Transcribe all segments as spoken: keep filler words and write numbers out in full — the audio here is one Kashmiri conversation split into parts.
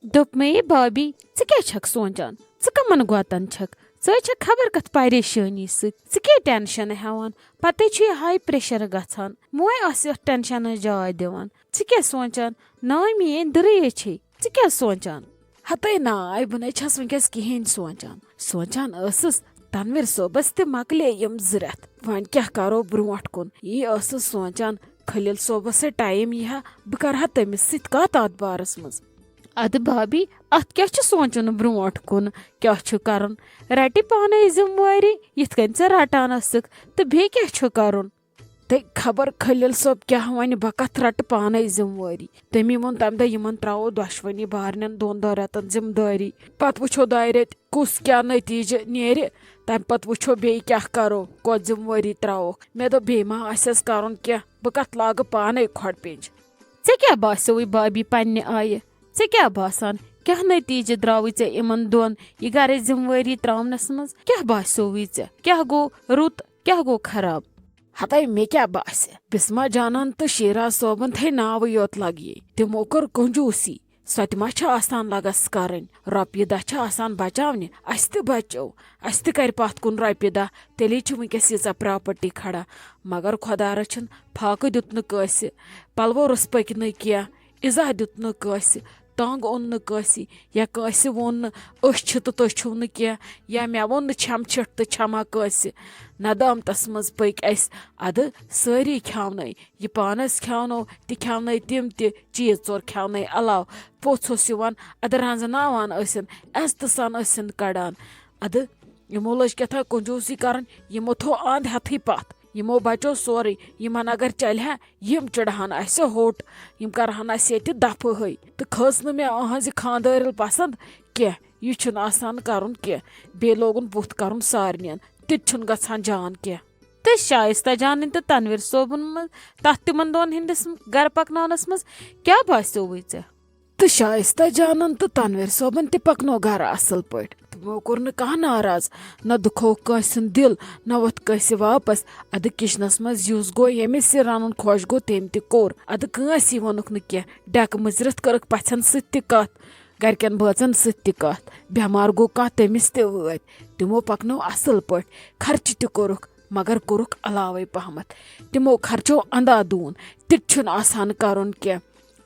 دوٚپمَے، بابی، ژٕ کیٛاہ چھَکھ سونٛچان؟ ژٕ کَمَن گۄتَن چھَکھ؟ ژٕ ہے چھَکھ خبر کَتھ پریشٲنی سۭتۍ۔ ژٕ کیٛاہ ٹٮ۪نشَن ہٮ۪وان؟ پَتہٕ چھُ یہِ ہاے پریشر گژھان۔ موے آسہِ یَتھ ٹٮ۪نشَنَس جاے دِوان۔ ژٕ کیٛاہ سونٛچان؟ ناے میٛٲنۍ دٕرٕے ہے چھے۔ ژٕ کیٛاہ سونٛچان؟ ہَتَے ناے، بہٕ نَے چھَس وٕنۍکٮ۪س کِہیٖنۍ سونٛچان۔ سونٛچان ٲسٕس، تنویر صٲبس تہِ مۄکلے یِم زٕ رٮ۪تھ۔ وۄنۍ کیٛاہ کرو برونٛٹھ کُن؟ یی ٲسٕس سونٛچان، خلیل صٲبس سۭتۍ ٹایم یی ہا، بہٕ کرٕ ہا تٔمِس سۭتۍ کتھ اتھ بارس منٛز۔ ادٕ بھابھی، اتھ کیٛاہ چھُ سونٛچُن برونٛٹھ کُن؟ کیٛاہ چھُ کرُن؟ رٹہِ پانے ذمہٕ وٲری، یِتھ کٔنۍ ژٕ رٹان ٲسٕکھ، تہٕ بیٚیہِ کیٛاہ چھُ کرُن؟ تہٕ خبر خلیل صٲب کیٛاہ ونہِ، بہٕ کتھ رٹہٕ پانے ذمہٕ وٲری۔ تٔمی ووٚن تمہِ دۄہ، یِمن ترٛاوو دۄشوٕنی بارنٮ۪ن دۄن دۄن رٮ۪تن ذمہٕ دٲری۔ پتہٕ وٕچھو دۄیہِ رٮ۪تہِ کُس کیٛاہ نتیٖجہٕ نیرِ، تمہِ پتہٕ وٕچھو بیٚیہِ کیٛاہ کرو، کۄس ذمہٕ وٲری ترٛاووکھ۔ مےٚ دوٚپ، بیٚیہِ ما آسٮ۪س کرُن کینٛہہ، بہٕ کتھ لاگہٕ پانے کھۄڈ پِنج۔ ژےٚ کیٛاہ باسیووُے بابی پننہِ آیہِ؟ ژےٚ کیٛاہ باسان، کیٛاہ نتیٖجہٕ درٛاوٕے ژےٚ یِمن دۄن یہِ گرٕچ ذمہٕ وٲری ترٛاونس منٛز؟ کیٛاہ باسیووُے ژےٚ؟ کیٛاہ گوٚو رُت، کیٛاہ گوٚو خراب؟ ہتاے، مےٚ کیٛاہ باسہِ؟ بسمہ جانن تہٕ شیراز صٲبن تھے ناوٕے یوت لگیے۔ تِمو کٔر کنجوٗسی۔ سۄ تہِ ما چھِ آسان لگس کرٕنۍ؟ رۄپیہِ دہ چھِ آسان بچاونہِ، اسہِ تہِ بچو۔ اسہِ تہِ کرِ پتھ کُن رۄپیہِ دہ، تیٚلے چھِ وٕنکیٚس ییٖژاہ پراپرٹی کھڑا۔ مگر خۄدا رٔچھِن، فاقہٕ دیُت نہٕ کٲنٛسہِ، پلوو روٚس پٔکۍ نہٕ کینٛہہ، اِزاہ دیُت نہٕ کٲنٛسہِ، تنگ اوٚن نہٕ کٲنٛسہِ، یا کٲنٛسہِ ووٚن نہٕ، "أسۍ چھِ تہٕ تُہۍ چھِو نہٕ کینٛہہ"، یا مےٚ ووٚن نہٕ، "چھَم چھِٹھ تہٕ چھَما کٲنٛسہِ"۔ ندامتس منٛز پٔکۍ أسۍ ادٕ سٲری کھیاونٲے۔ یہِ پانس کھیاونو تہِ کھیاونٲے تِم تہِ، چیٖز ژور کھیاونٲے علاوٕ۔ پوٚژھ اوس یِوان، ادٕ رنٛزناوان ٲسِن، عزتہٕ سان ٲسِن کڑان۔ ادٕ یِمو لٔج کیٛاہ تھام کنجوٗسی کرٕنۍ، یِمو تھوٚو اند ہٮ۪تھٕے پتھ۔ یِمو بچو سورُے، یِمن اگر چلہِ ہا، یِم چڑہن اسہِ ہوٚٹ، یِم کرہن اسہِ ییٚتہِ دفہٕ ہٕے۔ تہٕ کھٔژ نہٕ مےٚ أہنٛزِ خانٛدٲرِل پسند کینٛہہ۔ یہِ چھُنہٕ آسان کرُن کینٛہہ۔ بیٚیہِ لوگُن بُتھ کرُن سارنین۔ تہِ تہِ چھُنہٕ گژھان جان کینٛہہ۔ تہٕ شایستہ جانٕنۍ تہٕ تنویر صٲبُن منٛز، تتھ تِمن دۄن ہٕنٛدِس گرٕ پکناونس منٛز کیٛاہ باسیووُے ژےٚ؟ تہٕ شایستہ جانن تہٕ تنویر صٲبن تہِ پکنو گرٕ اصل پٲٹھۍ۔ تِمو کوٚر نہٕ کانٛہہ ناراض، نہ دُکھووُکھ کٲنٛسہِ ہُنٛد دِل، نہ ووٚتھ کٲنٛسہِ واپس۔ ادٕ کچنس منٛز یُس گوٚو، ییٚمِس یہِ رنُن خۄش گوٚو، تٔمۍ تہِ کوٚر۔ ادٕ کٲنٛسی ووٚنُکھ نہٕ کینٛہہ، ڈٮ۪کہٕ مٕژرِتھ کٔرٕکھ پژھٮ۪ن سۭتۍ تہِ کتھ، گرِکٮ۪ن بٲژن سۭتۍ تہِ کتھ۔ بٮ۪مار گوٚو کانٛہہ، تٔمِس تہِ وٲتۍ۔ تِمو پکنٲو اصل پٲٹھۍ، خرچہٕ تہِ کوٚرُکھ، مگر کوٚرُکھ علاوے پہمتھ۔ تِمو خرچو اندھادھون۔ تہِ تہِ چھُنہٕ آسان کرُن کینٛہہ۔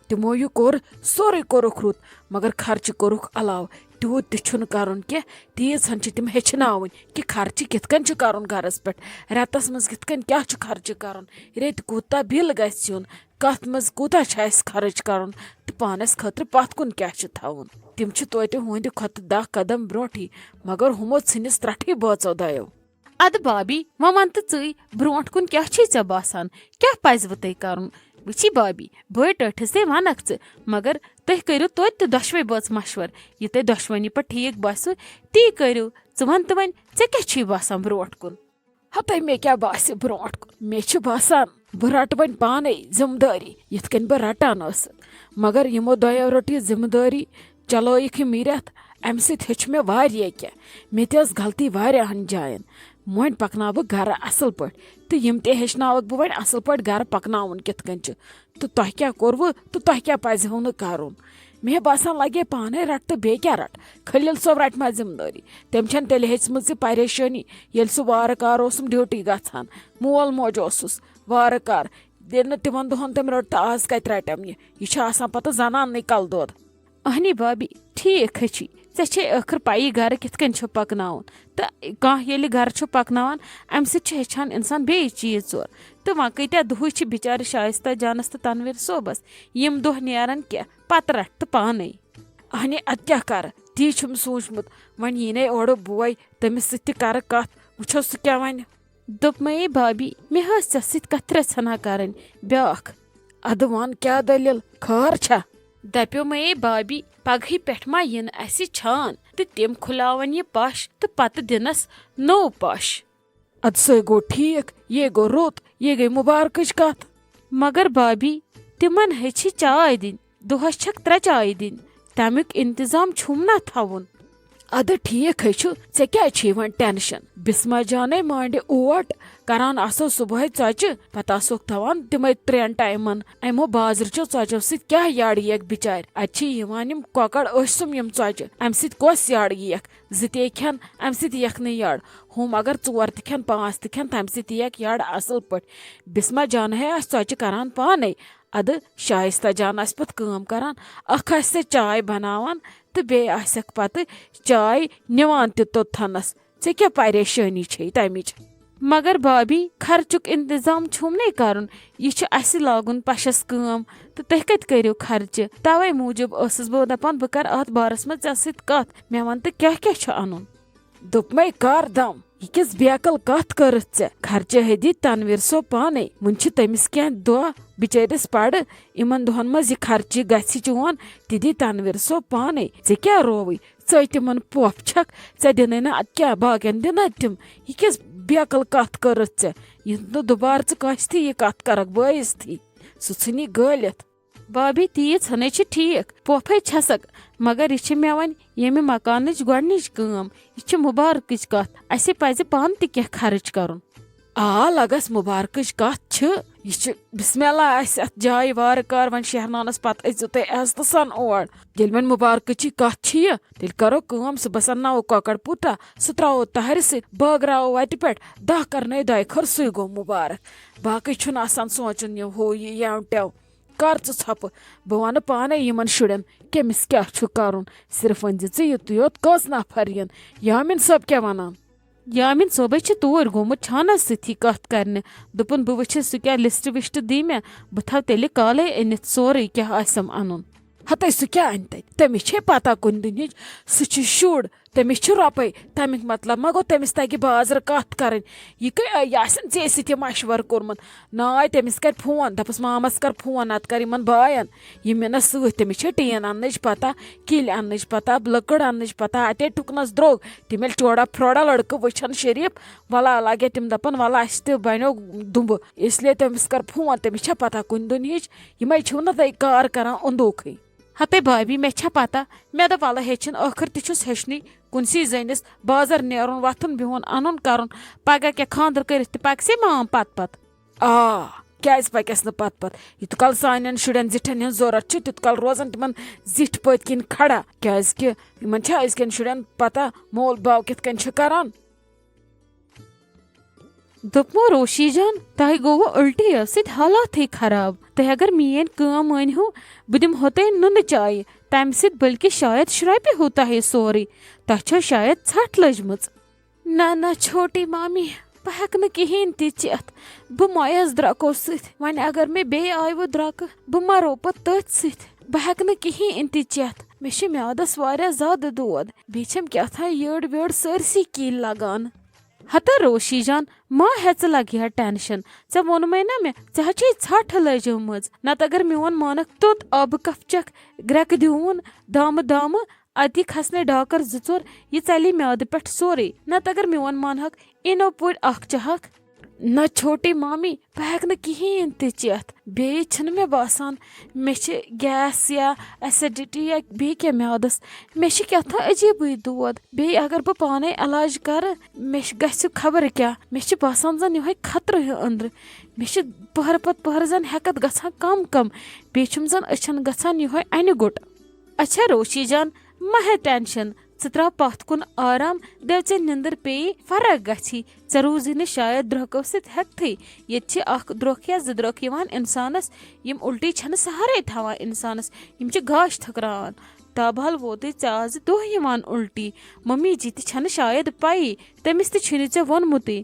تِمو یہِ کوٚر، سورُے کوٚرُکھ رُت، مگر خرچہٕ کوٚرُکھ علاوٕ۔ تیوٗت تہِ چھُنہٕ کرُن کینٛہہ۔ تیٖژ ہن چھِ تِم ہیٚچھناوٕنۍ کہِ خرچہٕ کِتھ کٔنۍ چھُ کرُن گرس پٮ۪ٹھ، رٮ۪تس منٛز کِتھ کٔنۍ کیٛاہ چھُ خرچہٕ کرُن، ریٚتۍ کوٗتاہ بِل گژھِ یُن، کتھ منٛز کوٗتاہ چھُ اسہِ خرٕچ کرُن، تہٕ پانس خٲطرٕ پتھ کُن کیٛاہ چھُ تھاوُن۔ تِم چھِ توتہِ ہُہنٛدِ کھۄتہٕ دَہ قدم برونٛٹھٕے، مگر ہُمو ژھٕنِس ترٛٹھٕے بٲژو دۄیو۔ ادٕ بابی، وۄنۍ وَن تہٕ ژٕے، برونٛٹھ کُن کیٛاہ چھُے ژےٚ باسان؟ کیٛاہ پزِ وٕ تۄہہِ کرُن؟ وٕچھی بابی، بٲے ٹٲٹھِس تے وَنکھ ژٕ، مگر تُہۍ کٔرِو توتہِ تہِ دۄشوے بٲژ مشور۔ یہِ تۄہہِ دۄشوٕنی پٮ۪ٹھ ٹھیٖک باسیو، تی کٔرِو۔ ژٕ وَن تہٕ وۄنۍ، ژےٚ کیٛاہ چھُے باسان برونٛٹھ کُن؟ ہتے مےٚ کیٛاہ باسہِ برونٛٹھ کُن؟ مےٚ چھُ باسان، بہٕ رٹہٕ وۄنۍ پانے ذمہٕ دٲری، یِتھ کٔنۍ بہٕ رٹان ٲسٕس۔ مگر یِمو دۄیو رٔٹ یہِ ذمہٕ دٲری، چلٲیِکھ یِم یہِ رٮ۪تھ۔ امہِ سۭتۍ ہیوٚچھ مےٚ واریاہ کینٛہہ۔ مےٚ تہِ ٲس غلطی واریاہن جاین۔ وۄنۍ پکناو بہٕ گرٕ اصل پٲٹھۍ، تہٕ یِم تہِ ہیٚچھناوکھ بہٕ وۄنۍ اصل پٲٹھۍ گرٕ پکناوُن کِتھ کٔنۍ چھُ۔ تہٕ تۄہہِ کیٛاہ کوٚروٕ تہٕ تۄہہِ کیٛاہ پزِہو نہٕ کرُن؟ مےٚ باسان، لگے پانے رٹ تہٕ بیٚیہِ کیٛاہ رٹ؟ خلیل صٲب رٹہِ ما ذمہٕ دٲری؟ تٔمۍ چھَنہٕ تیٚلہِ ہیٚژمٕژ یہِ پریشٲنی، ییٚلہِ سُہ وارٕ کار اوسُم ڈیوٹی گژھان، مول موج اوسُس وارٕ کار۔ ییٚلہِ نہٕ تِمن دۄہن تٔمۍ رٔٹ تہٕ آز کتہِ رٹٮ۪م یہِ؟ یہِ چھُ آسان پتہٕ زنانٕے کلہٕ دود۔ اہنی بابی، ٹھیٖک ہے چھی۔ ژےٚ چھے ٲخٕر پَیی گرٕ کِتھ کٔنۍ چھُ پَکناوُن۔ تہٕ کانٛہہ ییٚلہِ گرٕ چھُ پَکناوان، اَمہِ سۭتۍ چھُ ہیٚچھان اِنسان بیٚیہِ چیٖز ژور۔ تہٕ وۄنۍ کۭتیٛاہ دُہٕے چھِ بِچارِ شایستہ جانَس تہٕ تنویر صٲبَس یِم دۄہ نیران کینٛہہ، پَتہٕ رَٹھ تہٕ پانَے۔ اہنی، اَدٕ کیٛاہ کَرٕ؟ تی چھُم سوٗنٛچمُت۔ وۄنۍ یی نے اورٕ بوے، تٔمِس سۭتۍ تہِ کَرٕ کَتھ، وٕچھو سُہ کیٛاہ وَنہِ۔ دوٚپمَے، بابی، مےٚ ٲس ژےٚ سۭتۍ کَتھِ رَژھِ ہنا کَرٕنۍ بیٛاکھ۔ اَدٕ وَن، کیٛاہ دٔلیٖل؟ خٲر چھا؟ دَپیومَے، بابی، پگہٕے پٮ۪ٹھ ما یِن اَسہِ چھان تہٕ تِم کھُلاوَن یہِ پَش تہٕ پَتہٕ دِنَس نوٚو پَش۔ اَدٕ سُے گوٚو ٹھیٖک، یے گوٚو رُت، یے گٔے مُبارکٕچ کَتھ۔ مگر بابی، تِمَن ہے چھِ چاے دِنۍ، دۄہس چھکھ ترٛےٚ چایہِ دِنۍ، تمیُک انتظام چھُم نا تھاوُن۔ اَدٕ ٹھیٖک ہے چھُ، ژےٚ کیٛازِ چھُے وۄنۍ ٹینشن؟ بسمہ جانے مانڈِ اوٹ، کران آسو صبحٲے ژۄچہِ، پتہٕ آسوکھ تھاوان تِمے ترٛٮ۪ن ٹایمن۔ یِمو بازرٕچو ژۄچو سۭتۍ کیٛاہ یڑ یِیَکھ بِچارِ؟ اتہِ چھِ یِوان یِم کۄکر أچھ سُم یِم ژۄچہِ، امہِ سۭتۍ کۄس یڑ یِیَکھ؟ زٕ تے کھٮ۪ن، امہِ سۭتۍ یِیَکھ نہٕ یڑ۔ ہُم اگر ژور تہِ کھٮ۪ن، پانٛژھ تہِ کھٮ۪ن، تمہِ سۭتۍ یِیَکھ یڑ اصل پٲٹھۍ۔ بسمہ جانہٕ ہے آسہِ ژۄچہِ کران پانے۔ ادٕ شائستہ جان آسہِ پتہٕ کٲم کران، اکھ آسہِ سۄ چاے بناوان تہٕ بیٚیہِ آسٮ۪کھ پتہٕ چاے نِوان تہِ توٚتتھنس۔ ژےٚ کیٛاہ پریشٲنی چھے تمِچ؟ مگر بھابھی، خرچُک انتظام چھُم نے کرُن، یہِ چھُ اسہِ لاگُن پشس کٲم، تہٕ تُہۍ کتہِ کٔرِو خرچہٕ؟ توے موٗجوٗب ٲسٕس بہٕ دپان بہٕ کرٕ اتھ بارس منٛز ژےٚ سۭتۍ کتھ، مےٚ ون تہٕ کیٛاہ کیٛاہ چھُ انُن؟ دوٚپمَے کر دم، یہِ کِژھ بیقل کتھ کٔرٕتھ ژےٚ؟ خرچہٕ ہے دی تنویر صٲب پانے، وُنہِ چھِ تٔمِس کینٛہہ دۄہ بِچٲرِس پرٕ، یِمن دۄہن منٛز یہِ خرچہٕ گژھِ چون، تہِ دی تنویر صٲب پانے۔ ژےٚ کیٛاہ رووٕے؟ ژٔے تِمن پۄپھ چھکھ، ژےٚ دِنَے نہٕ ادٕ کیٛاہ باقین دِنہ تِم؟ یہِ کِژھ بیقل کتھ کٔرٕتھ ژےٚ؟ یہِ نہٕ دوبارٕ ژٕ کٲنٛسہِ تھی یہِ کتھ کرکھ بٲیِس تھی، سُہ ژھٕنی گٲلِتھ۔ بابی، تیٖژ ہنٕے چھِ ٹھیٖک، پۄپھے چھسکھ، مگر یہِ چھِ مےٚ وۄنۍ ییٚمہِ مکانٕچ گۄڈنِچ کٲم۔ یہِ چھِ مُبارکٕچ کتھ، اسہِ پزِ پانہٕ تہِ کینٛہہ خرٕچ کرُن۔ آ، لگس مُبارکٕچ کتھ چھِ، یہِ چھِ بسم اللہ آسہِ اتھ جایہِ وارٕ کار، وۄنۍ شیہرناونس پتہٕ أژِو تُہۍ عزتہٕ سان اور۔ ییٚلہِ وۄنۍ مُبارکٕچی کتھ چھِ یہِ، تیٚلہِ کرو کٲم، صُبحس انناوو کۄکر پوٗتہ، سُہ ترٛاوو تہرِ سۭتۍ، بٲگراوو وتہِ پٮ۪ٹھ، دَہ کرنٲے دۄیہِ خٲر، سُے گوٚو مُبارک۔ باقٕے چھُنہٕ آسان سونٛچُن یہِ ہُہ یہِ یو ٹیو۔ کر ژٕ ژھۄپہٕ، بہٕ ونہٕ پانے یِمن شُرٮ۪ن کٔمِس کیٛاہ چھُ کرُن۔ صرف ؤنۍ زِ ژٕ یُتُے یوت کٔژ نفر یِن۔ یامین صٲب کیٛاہ ونان؟ یامین صٲبے چھُ توٗرۍ گوٚمُت چھانس سۭتی کتھ کرنہِ۔ دوٚپُن، بہٕ وٕچھِ سُہ کیٛاہ لسٹ وسٹ دی مےٚ، بہٕ تھاوٕ تیٚلہِ کالے أنِتھ سورُے کیٛاہ آسٮ۪م انُن۔ ہتے سُہ کیٛاہ انہِ تتہِ؟ تٔمِس چھے پتہ کُنہِ دُنہِچ، سُہ چھُ شُر، تٔمِس چھُ رۄپے۔ تمیُک مطلب ما گوٚو تٔمِس تگہِ بازرٕ کتھ کرٕنۍ؟ یہِ کٔمۍ، یہِ آسن ژےٚ سۭتۍ یہِ مشورٕ کوٚرمُت؟ ناے تٔمِس کرِ فون، دپس مامس کر فون، نتہٕ کر یِمن باین۔ یِم مےٚ نہ سۭتۍ، تٔمِس چھےٚ ٹیٖن اننٕچ پتہ، کِلۍ اننٕچ پتہ، لٔکٕر اننٕچ پتہ، اتے ٹُکنس درٛوگ۔ تِم ییٚلہِ چوڑا پھروڑا لڑکہٕ وٕچھن شریف، ولا لگہِ تِم دپن، ولا اسہِ تہِ بنیو دُمبہٕ۔ اس لیے تٔمِس کر فون، تٔمِس چھےٚ پتہ کُنہِ دُنہِچ۔ یِمے چھِو نہ تۄہہِ کار کران اوٚنٛدوکھٕے۔ ہتے بھابی، مےٚ چھےٚ پتہ، مےٚ دوٚپ، وَلہٕ ہیٚچھِن، ٲخٕر تہِ چھُس ہیٚچھنٕے۔ کُنسٕے زٔنِس بازر نیرُن، وۄتھُن بِہُن، اَنُن کرُن، پگاہ کیٛاہ خانٛدر کٔرِتھ تہِ پکسے مام پتہٕ پتہٕ۔ آ، کیٛازِ پکٮ۪س نہٕ پتہٕ پتہٕ؟ یوٗت کال سانٮ۪ن شُرٮ۪ن زِٹھٮ۪ن ہٕنٛز ضروٗرت چھِ، تیوٗت کال روزن تِمن زِٹھۍ پٔتۍ کِنۍ کھڑا، کیٛازِ کہِ یِمن چھا أزکٮ۪ن شُرٮ۪ن پتہ مول باو کِتھ کٔنۍ چھُ کران؟ دوٚپمو، روشی جان، تۄہہِ گوٚوٕ الٹی سۭتۍ حالاتھٕے خراب۔ تُہۍ اگر میٲنۍ کٲم مٲنۍ ہو، بہٕ دِمہو تۄہہِ نُنہٕ چایہِ، تمہِ سۭتۍ بلکہِ شاید شرۄپہِ ہو تۄہہِ سورُے۔ تۄہہِ چھو شاید ژھٹھ لٔجمٕژ۔ نہ نہ چھوٹی مامی، بہٕ ہٮ۪کہٕ نہٕ کِہیٖنۍ تہِ چٮ۪تھ۔ بہٕ مۄیس درٛکو سۭتۍ۔ وۄنۍ اگر مےٚ بیٚیہِ آیوٕ درٛکہٕ، بہٕ مرو پتہٕ تٔتھۍ سۭتۍ۔ بہٕ ہٮ۪کہٕ نہٕ کِہیٖنۍ تہِ چٮ۪تھ۔ مےٚ چھِ میادس واریاہ زیادٕ دود۔ بیٚیہِ چھَم کیٛاہ تھام یٔڈ ویٔڈ سٲرسٕے کِلۍ لگان۔ ہتا روشی جان، ما ہیژٕ لگہِ ہا ٹینشن۔ ژےٚ ووٚنمے نا مےٚ، ژےٚ ہا چھے ژھٹھ لٔجمٕژ۔ نتہٕ اگر میون مانکھ توٚت آبہٕ کف چکھ گرٮ۪کہٕ دیوٗن دامہٕ دامہٕ، اتی کھسنے ڈاکر زٕ ژور، یہِ ژلہِ میادٕ پٮ۪ٹھ سورُے۔ نتہٕ اگر میون مانہکھ اِنو پوٗرۍ اکھ چاہکھ۔ نہ چھوٹی مامی، بہٕ ہٮ۪کہٕ نہٕ کِہیٖنۍ تہِ چٮ۪تھ۔ بیٚیہِ چھِنہٕ مےٚ باسان مےٚ چھِ گیس یا ایسیڈیٹی یا بیٚیہِ کینٛہہ میادس۔ مےٚ چھِ کیٛاہ تام عجیٖبٕے دود۔ بیٚیہِ اگر بہٕ پانے علاج کرٕ، مےٚ چھِ، گژھِ خبر کیٛاہ۔ مےٚ چھِ باسان زن یِہوٚے خطرٕ ہیوٗ أنٛدرٕ۔ مےٚ چھِ پٔہرٕ پتہٕ پٔہرٕ زن ہٮ۪کتھ گژھان کم کم۔ بیٚیہِ چھُم زن أچھن گژھان یِہوٚے انہِ گوٚٹ۔ اچھا روشی جان، مہ ہےٚ ٹینشن، ژٕ تراو پتھ کُن آرام، دٮ۪و ژےٚ نِندٕر پیٚیی، فرق گژھی۔ ژےٚ روٗزی نہٕ شاید درٛۄکو سۭتۍ ہٮ۪کتھٕے۔ ییٚتہِ چھِ اکھ درٛۄکھ یا زٕ درٛۄکھ یِوان انسانس، یِم الٹی چھنہٕ سہارے تھاوان انسانس، یِم چھِ گاش تھکراوان۔ تابحال ووتُے ژےٚ آزٕ دۄہ یِوان الٹی۔ ممی جی تہِ چھنہٕ شاید پیی، تٔمِس تہِ چھُے نہٕ ژےٚ ووٚنمُتٕے۔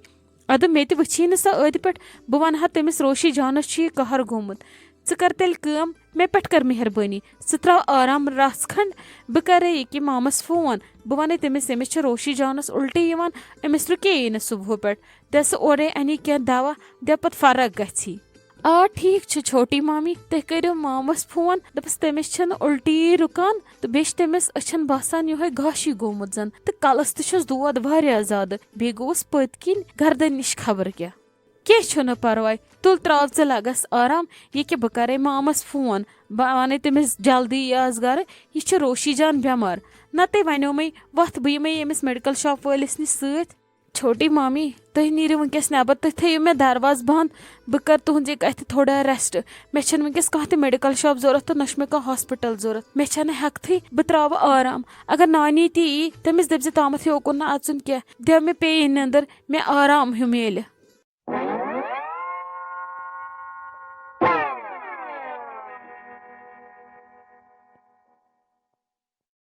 ادٕ مےٚ تہِ وٕچھی نہٕ سۄ أدۍ پٮ۪ٹھ، بہٕ ونہٕ ہا تٔمِس روشی جانس چھُ یہِ قہر گوٚمُت۔ ژٕ کر تیٚلہِ کٲم، مےٚ پٮ۪ٹھ کر مہربٲنی، ژٕ تراو آرام رژھ کھنڈ، بہٕ کرے ییٚکیٛاہ مامس فون، بہٕ ونَے تٔمِس، أمِس چھِ روشی جانس الٹی یِوان، أمِس رُکے یی نہٕ صبحہٕ پٮ۪ٹھ، دِ سُہ اورے اَنہِ کینٛہہ دوا، دِ پتہٕ فرق گژھی۔ آ، ٹھیٖک چھُ چھوٹی مامی، تُہۍ کٔرِو مامس فون، دپس تٔمِس چھنہٕ الٹی رُکان تہٕ بیٚیہِ چھِ تٔمِس أچھن باسان یِہوٚے گاشی گوٚمُت زن، تہٕ کلس تہِ چھُس دود واریاہ زیادٕ، بیٚیہِ گوٚوُس پٔتۍ کِنۍ گردن نِش خبر کیٛاہ۔ کینٛہہ چھُنہٕ پرواے، تُل تراو ژٕ لگس آرام، ییٚکیٛاہ بہٕ کرے مامس فون، بہٕ انَے تٔمِس جلدی یہِ آز گرٕ، یہِ چھِ روشی جان بٮ۪مار۔ نتہٕ وَنیومَے، وۄتھ بہٕ یِمَے ییٚمِس میڈیکل شاپ وٲلِس نِش سۭتۍ۔ چھوٹی مامی، تُہۍ نیٖرِو وٕنکیٚس نٮ۪بر، تُہۍ تھٲیِو مےٚ دروازٕ بنٛد۔ بہٕ کرٕ تُہنٛزِ یہِ کتھِ تھوڑا ریسٹ۔ مےٚ چھنہٕ وٕنکیٚس کانٛہہ تہِ میڈیکل شاپ ضروٗرت تہٕ نہ چھُ مےٚ کانٛہہ ہاسپٹل ضروٗرت۔ مےٚ چھنہٕ ہٮ۪کتھٕے، بہٕ تراوٕ آرام۔ اگر نانی تہِ یی، تٔمِس دٔپۍ زِ تامتھ یوکُن نہٕ اژُن کینٛہہ، دِ مےٚ پیٚیہِ نٮ۪ندٕر، مےٚ آرام ہیوٗ میلہِ۔